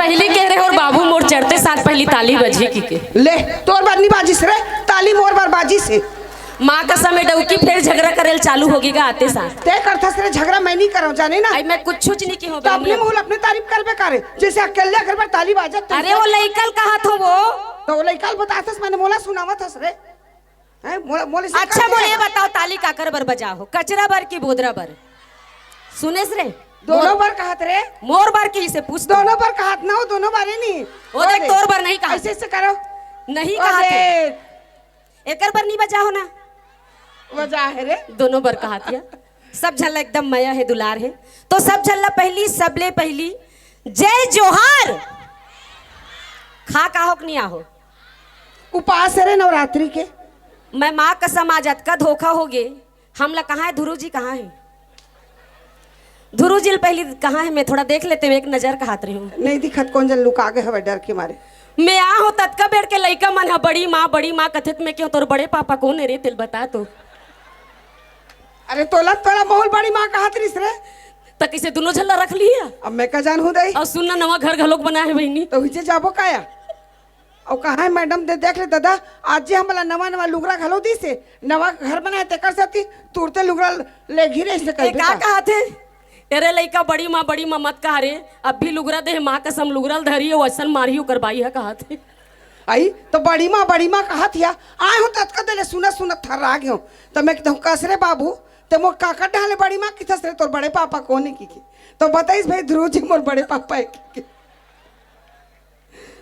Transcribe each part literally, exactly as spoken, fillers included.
पहली कह रहे और बाबू मोर चढ़ते साथ पहली ताली बजी की के। ले, तोर बर नहीं बाजिस रे, ताली मोर बर बाजिस हे। माँ कसम में डौकी फेर झगड़ा करेल चालू होगी गा आते साथ। ते करथस रे झगड़ा, मैं नहीं करव, जाने ना। आई मैं कुछ नहीं की हूँ तो अपने बहनी। मुँह अपने तारीफ करबे करे, जैसे अकेले घर पर ताली बाजत तो अरे वो लइकल कहा थो वो। तो वो लइकल बताथस, मैंने मोला सुनावत हस रे। हैं? मोला, मोला इसे अच्छा कर बोले, दिया। बताओ ताली काकर बर बजा हो, कचरा बर की बोदरा बर? सुनेस रे? दोनों मोर बर कहत रे। मोर बर की इसे पूछ तो। दोनों बर कहत ना हो, दोनों बारे नहीं। वो वो देख, दे। तोर बर नहीं कहा। ऐसे, ऐसे करो। नहीं वो कहा थे। देख। एकर बर नहीं बजा हो ना। बजा है रे। दोनों बर कहा थिया। सब झल्ला एकदम मया है, दुलार है। तो सब झल्ला पहली, सबले पहली जय जोहार। खा का हो कि नहीं आहो? उपास है रे नवरात्रि के। मैं माँ कसम आज अतका धोखा हो गे। हमला कहाँ है धुरू जी, कहाँ है? धुरू जी ल पहली कहाँ है, मैं थोड़ा देख लेते हुए एक नजर कहात रही हूँ। नहीं दिखत, कौन जन लुका गए हवे डर के मारे। मैं आ हो ततका बेर के लइका मन ह बड़ी माँ, बड़ी माँ कथे त मैं क्यों तोर बड़े पापा कौन है रे, तेल बता तो। अरे तोला, तोला मोहल बड़ी माँ कहत रिस रे। त किसे दोनों झल्ला रख लिया? अब मैं का जान हूँ दई। और सुनना नवा घर घलोक बना है बहनी। तो हुई जाबो काया? अउ कहाँ है मैडम दे देख ले दादा, आज जे हमला नवा नवा लुगरा घलो दिस हे, नवा घर बनाए तेकर सेती तुरते लुगरा ले घिरे से ए, कहिबे का का? कहा थे? अरे लइका बड़ी माँ, बड़ी माँ मत कहा रे, अब भी लुगरा दे, माँ कसम लुगरा ल धरी हो, असन मारही ओकर बाई ह कहा थे। आई तो बड़ी माँ, बड़ी माँ कहा थिया, आए हो ततका देले सुनत सुनत थर्रा गे हो। तो मैं कहूँ कस रे बाबू, ते मोर काका डाले बड़ी माँ किथस रे, तोर बड़े पापा कौन है की के? तो बताइस भाई ध्रुव जी मोर बड़े पापा है की के।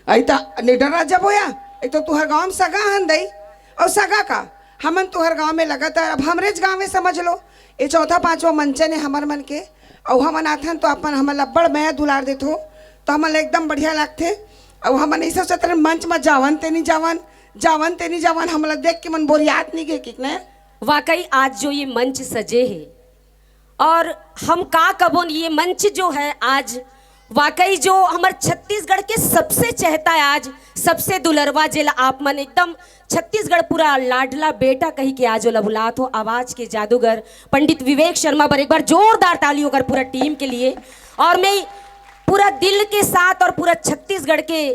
अई त निडर रह जबो या, एक तो तुहर गांव में सगा हन दई, अउ सगा का, हमन तुहर गांव में लगातार, अब हमरेच गांव में समझ लो, ये चौथा पांचवा मंचन है हमर मन के, अउ हमन आथन तो अपन हमन ला बड़ मया दुलार देथो, तो हमन ला एकदम बढ़िया लागथे। अउ हमन ऐसे सोचत रहन मंच में जावन ते नहीं जावन, जावन ते नहीं जावन, हमन ला देख के मन बोरियात नहीं गे किक ने। वाकई आज जो ये मंच सजे है, और हम का कबोन, ये मंच जो है आज वाकई जो हमर छत्तीसगढ़ के सबसे चहेता है, आज सबसे दुलरवा, जेला आप मन एकदम छत्तीसगढ़ पूरा लाडला बेटा कही के आज ओला बुलात हो, आवाज के जादूगर पंडित विवेक शर्मा बर एक बार जोरदार ताली होकर पूरा टीम के लिए। और मैं पूरा दिल के साथ और पूरा छत्तीसगढ़ के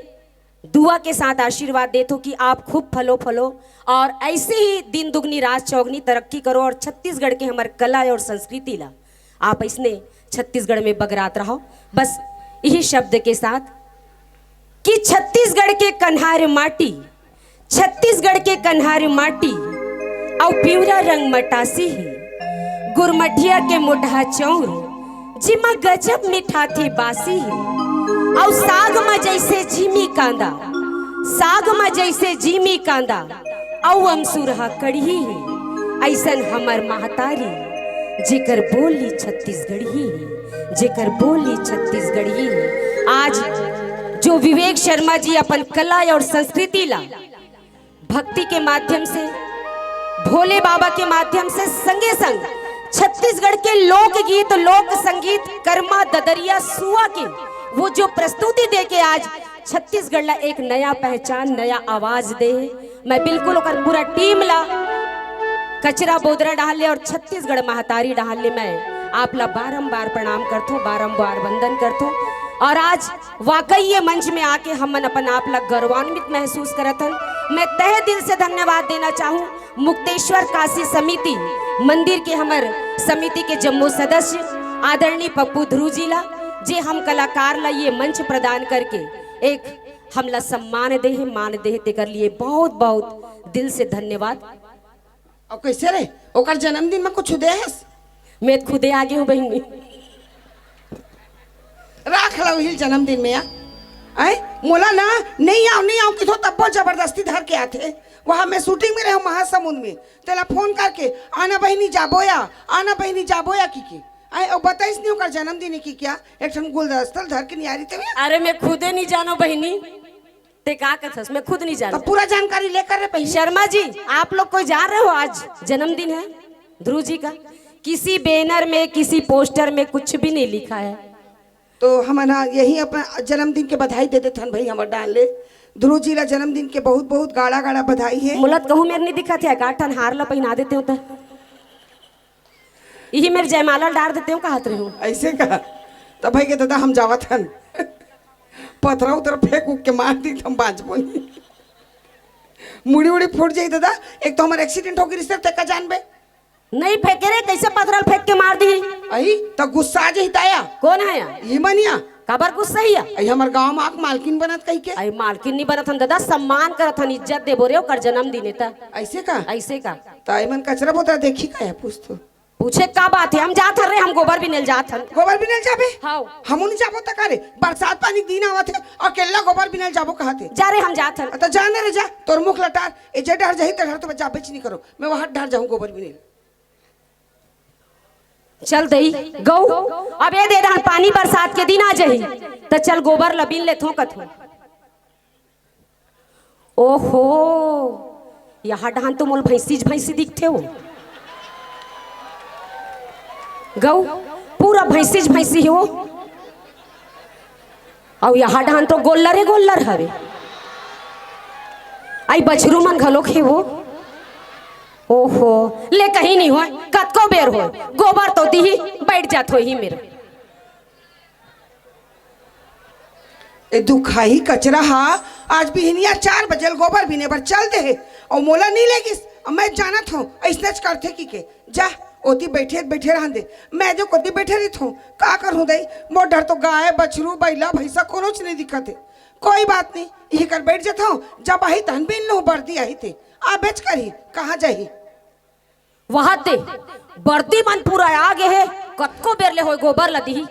दुआ के साथ आशीर्वाद देत हो कि आप खूब फलो फलो और ऐसे ही दिन दुगनी रात चौगनी तरक्की करो और छत्तीसगढ़ के हमर कला और संस्कृति ला आप इसने छत्तीसगढ़ में बगरात रहो। बस यही शब्द के साथ कि छत्तीसगढ़ के कन्हार माटी, छत्तीसगढ़ के कन्हार माटी अउ पिवरा रंग मटासी है, गुरमठिया के मोटहा चौर जिमा गजब मिठाथे बासी है। अउ साग म जैसे जीमी कांदा, साग म जैसे जीमी कांदा, अउ अमसुरहा कड़ही है। ऐसन हमर महतारी, जेकर बोली छत्तीसगढ़ी है, जेकर बोली छत्तीसगढ़ी है। आज जो विवेक शर्मा जी अपन कला और संस्कृति ला भक्ति के माध्यम से, भोले बाबा के माध्यम से, संगे संग छत्तीसगढ़ के लोकगीत, लोक संगीत, कर्मा, ददरिया, सुआ के वो जो प्रस्तुति दे के आज छत्तीसगढ़ ला एक नया पहचान, नया आवाज दे हे। मैं बिल्कुल ओकर पूरा टीम ला, कचरा बोदरा डहार ले और छत्तीसगढ़ महतारी डहार ले मैं आप ला बारंबार प्रणाम करथों, बारंबार वंदन करथों। और आज वाकई ये मंच में आके हमन अपन आप ला गौरवान्वित महसूस करत हन। मैं तहे दिल से धन्यवाद देना चाहूँ मुक्तेश्वर काशी समिति मंदिर के हमर समिति के जम्मो सदस्य आदरणीय पप्पू ध्रुव जी ला, जे हम कलाकार ला ये मंच प्रदान करके एक हमला सम्मान दे हे, मान दे हे, तेकर लिए बहुत बहुत दिल से धन्यवाद। अउ कैसे रे, ओकर जन्मदिन में कुछ दे हस? मैं खुदे आगे हूँ बहनी। राख ला उहिल जन्मदिन में आ। आए, मोला ना, नहीं आओ, नहीं आओ किथो तब्बो जबरदस्ती धर के आथे। वहाँ मैं शूटिंग में रहूँ महासमुंद में, तेला फोन करके, "आना बहिनी जाबो या, आना बहिनी जाबो या," की के। आए, ओ बताइस नहीं ओकर जन्मदिन है की क्या? एक ठन गुलदस्ता धर के नियारी ते में। अरे मैं खुदे नहीं जानो बहिनी, ते का कथस, मैं खुद नहीं तो जानती। पूरा जानकारी लेकर रे बहिनी। शर्मा जी, आप लोग कोई जा रहे हो, आज जन्मदिन है ध्रुव जी का? किसी बैनर में, किसी पोस्टर में कुछ भी नहीं लिखा है। तो हमन हा यही अपन जन्मदिन के बधाई दे देथन भाई, हमर डाल ले ध्रुव जी ला जन्मदिन के बहुत बहुत गाड़ा गाड़ा बधाई है। मुलत कहूँ मेर नहीं दिखत है, का ठन हार ला पहिना देते हो तो यही मेर जयमाला डार देते हो, कहत रहे हो। ऐसे का? तो भाई के दादा हम जावत हन। पथरा उथरा फेंक उक के मार दी, हम बांचबो नहीं। मुड़ी उड़ी फूट जाई दादा, एक तो हमर एक्सीडेंट हो गिस, तेका जानबे। नहीं फेंके रे, कैसे पथरा ल फेंक के मार दी? अई, त गुस्सा आ जाई ताया। कौन है या? ये मनिया। काबर गुस्सा ही या? अई, हमर गांव में आके मालकिन बनत कही के। अई, मालकिन नहीं बनत हन दादा, सम्मान करत हन, इज्जत देबो रे, ओकर जन्मदिन हे त। ऐसे का? ऐसे का? त एमन कचरा बोतरा देखी का या, पूछ तो। पूछे का बात हे, हम जात हन रे, हम गोबर बिने ल जात हन। गोबर बिने ल जाबे? हाव। हमू नहीं जाबो त का रे, बरसात पानी के दिन आवत हे, अकेल्ला गोबर बिने ल जाबो कहत हे। जा रे, हम जात हन। त जा ना रे जा, तोर मुख लटार, ए जे डहर जाही ते डहर तो जाबेच नहीं करो, मैं वहां डहर जाहूं गोबर बिने ल। चल दई, गऊ, अब ए दे डहन पानी बरसात के दिन आ जाही, त चल गोबर ल बिन लेथों कथों। ओहो, यहाँ डहन तो मोला भैंसीच भैंसी दिखथे हो। गऊ, पूरा भैंसीच भैंसी हे वो। अउ यहाँ डहन तो गोल्लरे गोल्लर हवे। अई बछरू मन घलोक हे वो। ओहो, ले कहीं नहीं होय, कतको बेर होय, गोबर तो दिही, बैठ जात होही मेर। ए दुखाही कचरा हा आज बिहनिया चार बजे ल गोबर बिने बर चल दे हे, अउ मोला नी लेगिस। अब मैं जानत हूँ, अइसनेच करथे कि के। जा, ओती बइठे बइठे रहन दे, मैं जो कोती बइठे रहिथों, का करहूँ दई, मोर डहर तो गाय, बछरू, बइला, भइसा कोनोच नइ दिखत हे। कोई बात नहीं, इही कर बइठ जथों, जब आही तहन बिन लूँ, बरदी आही ते, आबेच करही, कहाँ जाही? वहां ते बरदी मन पूरा आ गे हे, कतको बेर ले होय गोबर ल दिही,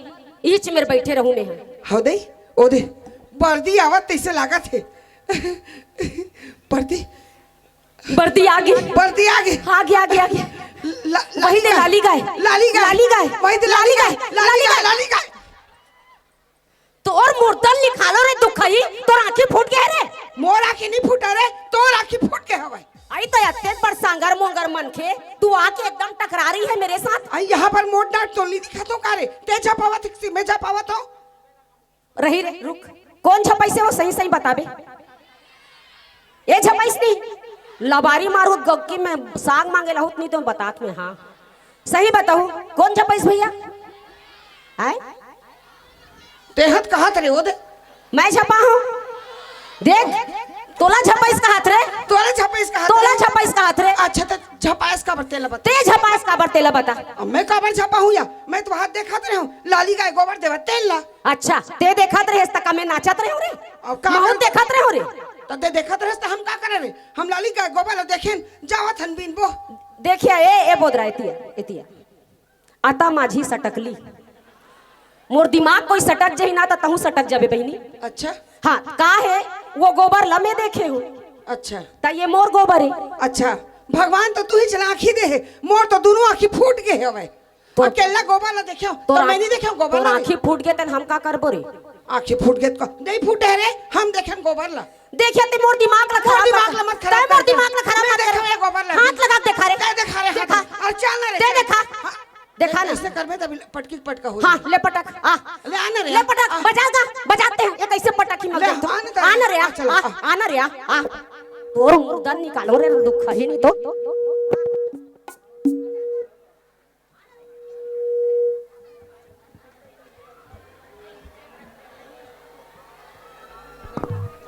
इच मेर बइठे रहूं मैं ह। हव दे, ओ दे, बरदी आवत तइसे लागत हे। बरदी, बरदी आ गे। बरदी आ गे। आ गे, आ गे, आ गे। ला-, वही दे लाली गाय। लाली गाय। लाली गाय। वही दे लाली गाय। लाली गाय। लाली गाय। तोर मुर्दन निकालो रे दुखई, तोर आँखी फूट गे हे रे। मोर आँखी नहीं फूटा रे, तोर आँखी फूट गे हवय। अई त अतेक बड़ सांगर मोंगर मनखे, तू आके एकदम टकरा रही है मेरे साथ। अई यहाँ पर मोट डांट तो नहीं दिखा तो का रे, ते झपावत हिकसी, मैं झपावत हूँ। रही रे, रुक। कोन झपइसे वो सही सही बताबे। ए झपइस नहीं। लबारी मारू गक्की में साग मांगे लहुत नहीं तो बतात में, हाँ। सही बताहूँ, कोन झपइस भइया? आय? तेहत कहत रे, ओ दे। मैं झपा हूँ? देख, तोला झपइस कहत रे। तोला झपइस कहत तोला रे। झपइस कहत रे। अच्छा, त झपायस काबर तेला बता। ते झपायस काबर तेला बता। अब मैं काबर झपा हूँ या? मैं तो हाथ देखत रहे हूँ, लाली गाय गोबर देवत तेला। अच्छा, ते देखत रहेस त का मैं नाचत रहे हूँ रे? अब का महूँ कर- देखत रहे हूँ रे। त ते देखत रहेस त हम का करे रे? हम लाली गाय गोबर ल देखेन, जावत हन बीन बो। देखिया, ए, ए बोदरा, एतिया, एतिया। अता माझी सटकली। मोर दिमाग कोई सटक जही ना, त तहूँ सटक जाबे बहिनी। अच्छा। हाँ, का हे, वो गोबर ल मैं देखे हूँ। अच्छा। त ये मोर गोबर हे। अच्छा, भगवान तो तू ही चला आँखी दे हे, मोर तो दोनों आँखी फूट गे हवय। तो अकेला गोबर ल देखे हूँ, तोर तो मैं आँख-, नहीं देखे हूँ गोबर तोर ल। आँखी फूट गे, तन हम का करबो रे? आँखी फूट गे त नहीं फूटे रे, हम देखे गोबर ल। देखिया, ते मोर दिमाग ल मोर खराब दिमाग मत, ल मत खराब ते मोर कर। दिमाग ल खराब मैं मत कर। देखा ये गोबर ल। हाथ लगा के देखा रे। ते देखा रे, देखा। हाथ। अरे चल ना रे, ते चल। देखा। हाँ। देखा ना। ऐसे करबे तभी पटकी पटका हो हाँ, जाए। ले पटक, आ। ले आना रे, ले पटक, आ। बजा गा, बजाते हैं। ये कैसे पटक ही मत ले, दे तो। आना रे, आना रे, आ, आ, चल, आ, आ। आना रे, आ, आ। तोर मुर्दन निकालो रे, दुखही नहीं तो।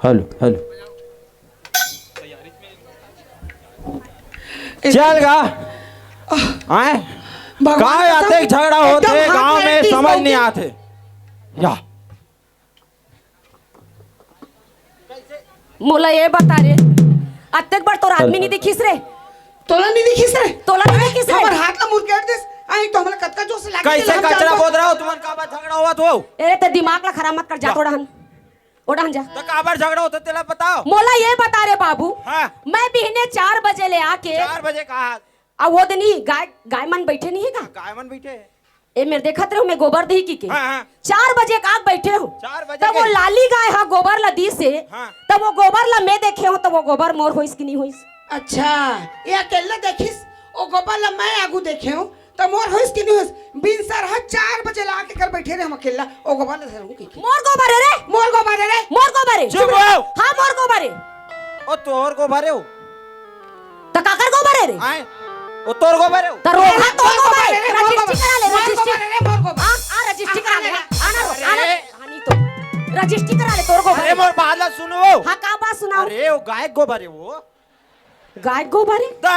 Hello, hello. चल गा। आए? भगवान का कसम, आते झगड़ा होते एकदम हाथ गांव में में, तीस समझ नहीं आते। या। मोला ये बता रे, अतेक बड़ तोर आदमी नहीं दिखिस रे? तोला नहीं दिखिस रे? तोला नहीं दिखिस रे? हमर हाथ ला मुरकेट दिस। आई तो हमला कतका जोर से लागे कैसे तेला हम कचरा जानबो। बोद रहा हो तुमन, काबर झगड़ा होवत हो? अरे ते दिमाग ला खराब मत कर, जा जा। ओड़हन, ओड़हन जा। तो काबर झगड़ा होता तेला बताओ। मोला ये बता रे बाबू, हाँ। मैं बिहने चार बजे ले आके चार बजे कहा? अब वो दे नहीं, गाय, गाय मन बैठे नहीं हे का? गाय मन बैठे हे। ए, मेर देखत रहे हो, मैं गोबर दी की के? हाँ, हाँ। चार बजे का आग बैठे हो। चार बजे तब वो के? लाली गाय हा गोबर ला दीस हे, हाँ। तब वो गोबर ला मैं देखे हो, तब वो गोबर मोर होइस कि नहीं होइस? अच्छा, ये अकेला देखिस, वो गोबर ला मैं आगू देखे हो, तब मोर होइस कि नहीं होइस? बिन सर हा चार बजे ला आके कर बैठे रहे हम अकेला, वो गोबर ला धरूं की के? मोर गोबर हे रे। मोर गोबर हे रे। मोर गोबर हे। चुप रहो। हाँ, मोर गोबर हे। ओ तोर गोबर हे वो। त काकर गोबर हे रे? आए, ओ तोर गोबर हे वो। त रोहा तोर गोबर हे। मोर गोबर हे रे, मोर रजिस्ट्री गोबर। करा ले, मोर रजिस्ट्री। गोबर हे रे, मोर गोबर। आ, आ, रजिस्ट्री करा ले। आ, आ ना रो, आ ना रो। अरे। हानि तो। रजिस्ट्री करा ले तोर गोबर। अरे मोर बात ला सुनो। हाँ, का बात सुनाओ? अरे वो गाय गोबर है वो। गाय गोबर है? दा।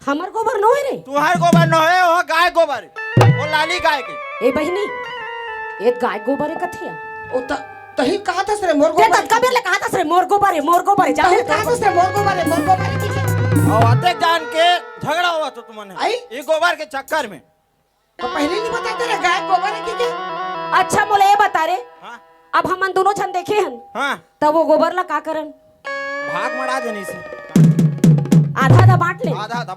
हमर गोबर नो है रे। तुहार गोबर नो है, वो गाय गोबर है। वो लाली गाय के। ए बहिनी, ए गाय गोबर है कथिया? ओ त तही कहा था सरे मोर ते गोबर। ततका बेर ले कहा था सरे मोर गोबर है, मोर गोबर है, जा तही कहा था सरे मोर गोबर है, मोर गोबर है, ठीक है। और अतेक जान के झगड़ा हुआ तो तुमने आई? ये गोबर के चक्कर में। तो पहले नहीं बताते रे गाय गोबर है, ठीक है। अच्छा मोला ये बता रे। हाँ। अब हमन दोनों झन देखे हन। हाँ। तब वो गोबर ला का करन? भाग मड़ा देनी से। आधा आधा बांट ले। आधा आधा।